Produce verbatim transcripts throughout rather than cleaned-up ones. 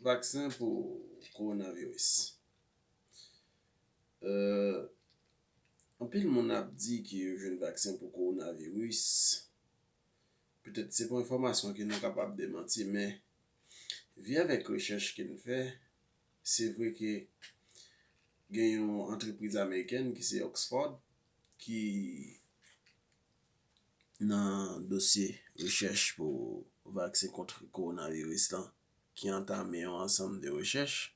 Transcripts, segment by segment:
Vaksen pou kowonaviris. Euh, anpil moun ap di ke yo jwenn vaksen pou kowonaviris. Petèt se pa yon enfòmasyon ke nou kapab demanti, men vi avèk rechèch ke n fè, se vre ke gen yon antrepriz amerikèn ki se Oxford ki nan dosye rechèch pou vaksen kont kowonaviris lan ki antame yon ansanm de rechèch.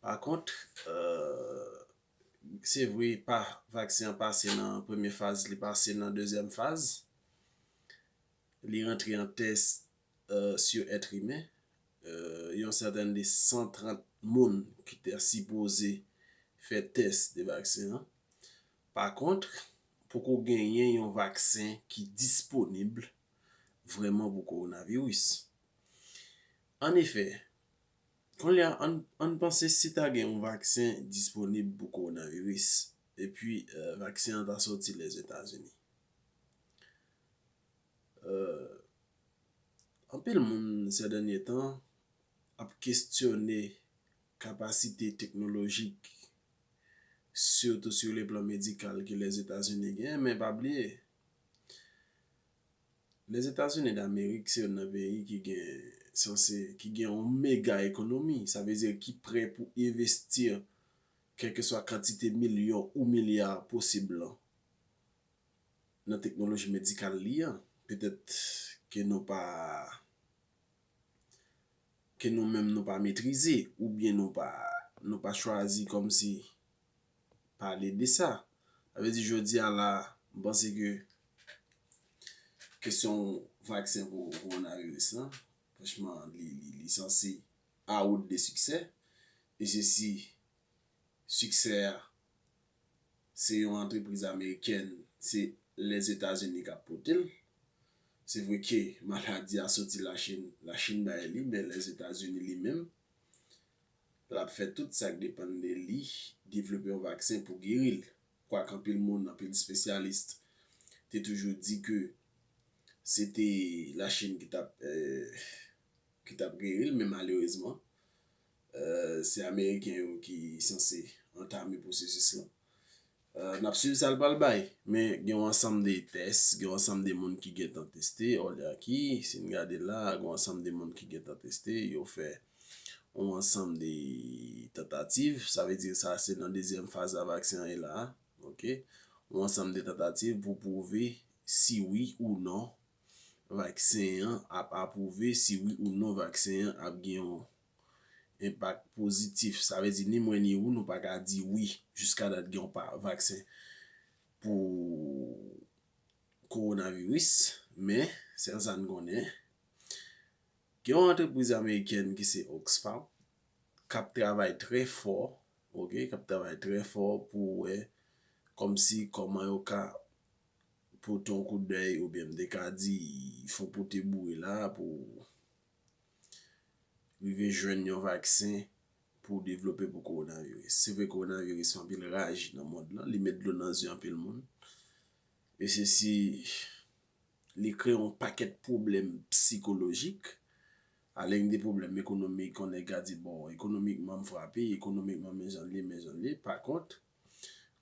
Pa kont, euh, se vre pa vaksen an pase nan premye faz, li pase nan dezyèm faz. Li rantre an tès euh, sur être humain, euh, yon sèten de san trant moun ki te sipoze fè tès de vaksen an. Pa kont, poko genyen yon vaksen ki disponib vrèman pou kowonaviris. An efè, kounye a, ann, ann panse si ta gen yon vaksen disponib pou kowonaviris, epi euh, vaksen an ta soti Lèzetazini. Euh, anpil moun, sè dènye tan, ap kestyone kapasite teknolojik, sitou sou le plan medikal ke Lèzetazini genyen, men pa bliye, Lèzetazini Damerik se youn nan peyi ki gen, sanse, ki gen yon mega ekonomi, sa vle di ki prè pou envesti kèlkeswa kantite milyon ou milya posib lan nan teknoloji medikal li an, petèt ke nou pa, ke nou menm nou pa metrize, oubyen nou pa, nou pa chwazi kòmsi pale de sa. Sa vle di jodi a la, m panse ke kesyon vaksen pou kowonaviris lan, franchman, li, li, li sanse out de siksè. E se si siksè a se yon antrepriz amerikèn, se Lèzetazini k ap pote l. Se vre ke maladi a soti Lachin, Lachin bay li, men Lèzetazini li menm, l ap fè tout sa k depann de li, devlope yon vaksen pou geri l. Kwak anpil moun, anpil espesyalis te toujou di ke se te Lachin ki t ap, euh, ki t ap geri l, men malerezman, euh, se Ameriken yo ki sanse antame pwosesis lan. Euh, n ap swiv sa l pral bay, men gen yon ansanm de tès, gen yon ansanm de moun ki gentan teste, olya ki, si n gade la, gen yon ansanm de moun ki gentan teste, yo fè yon ansanm de tantativ, sa vle di sa se nan dezyèm faz a vaksen an ye la, ok? Yon ansanm de tantativ pou pwouve si wi ou non vaksen an ap apwouve, si wi ou non vaksen an ap gen yon enpak pozitif. Sa vle di ni mwen ni ou, nou pa ka di wi jiska dat gen yon pa, vaksen pou kowonaviris, men sèl sa n konnen, gen yon antrepriz amerikèn ki se Oxfam k ap travay trè fò, ok, k ap travay trè fò pou wè kòmsi kòman yo ka pote yon kout dèy, oubyen m te ka di fon pote boure la pou rive jwenn yon vaksen pou devlope pou kowonaviris. Se vre kowonaviris fè anpil raj nan mond lan, li met dlo nan zye anpil moun. E se si li kreye yon pakèt pwoblèm sikolojik, ale gen de pwoblèm ekonomik, yon nèg ka di, bon, ekonomikman m frape, ekonomikman men jan l ye, men jan l ye. Pa kont,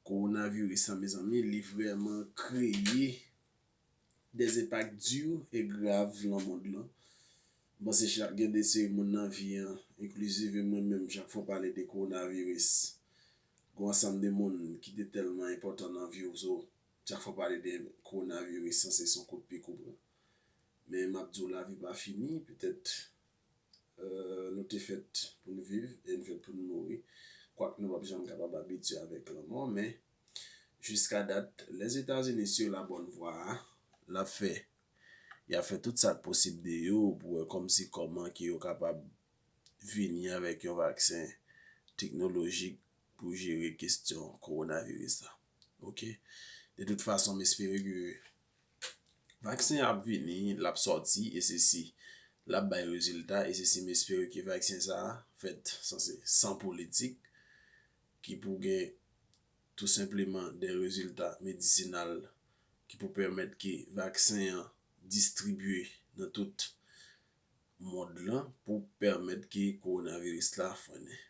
kowonaviris lan, mezanmi, li vrèman kreye des enpak di e grav lan mond lan. M panse chak gen de seri moun nan vi an, enkliziv mwen menm, chak fwa w pale de kowonaviris, gen yon ansanm de moun ki te tèlman enpòtan nan vi w, so, chak fwa w pale de kowonaviris, sanse se yon kout pik ou pran. Men m ap di w, lavi pa fini, petèt euh, nou te fèt pou n viv e n fèt pou n mouri. Kwak nou p ap janm kapab abitye avèk lanmò, men jiska dat, Lèzetazini sur la bonne voie a, l ap fè, y ap fè tout sa k posib de yo pou wè kòmsi kòman ke yo kapab vini avèk yon vaksen teknolojik pou jere kesyon kowonaviris la. Ok? De tout fason, m espere ke vaksen an ap vini, l ap sòti, e se si l ap bay rezilta, e se si m espere ke vaksen sa a fèt sanse san politik, ki pou gen tou senpleman de rezilta medisinal ki pou pèmèt ke vaksen an distribye nan tout mond lan pou pèmèt ke kowonaviris la frennen.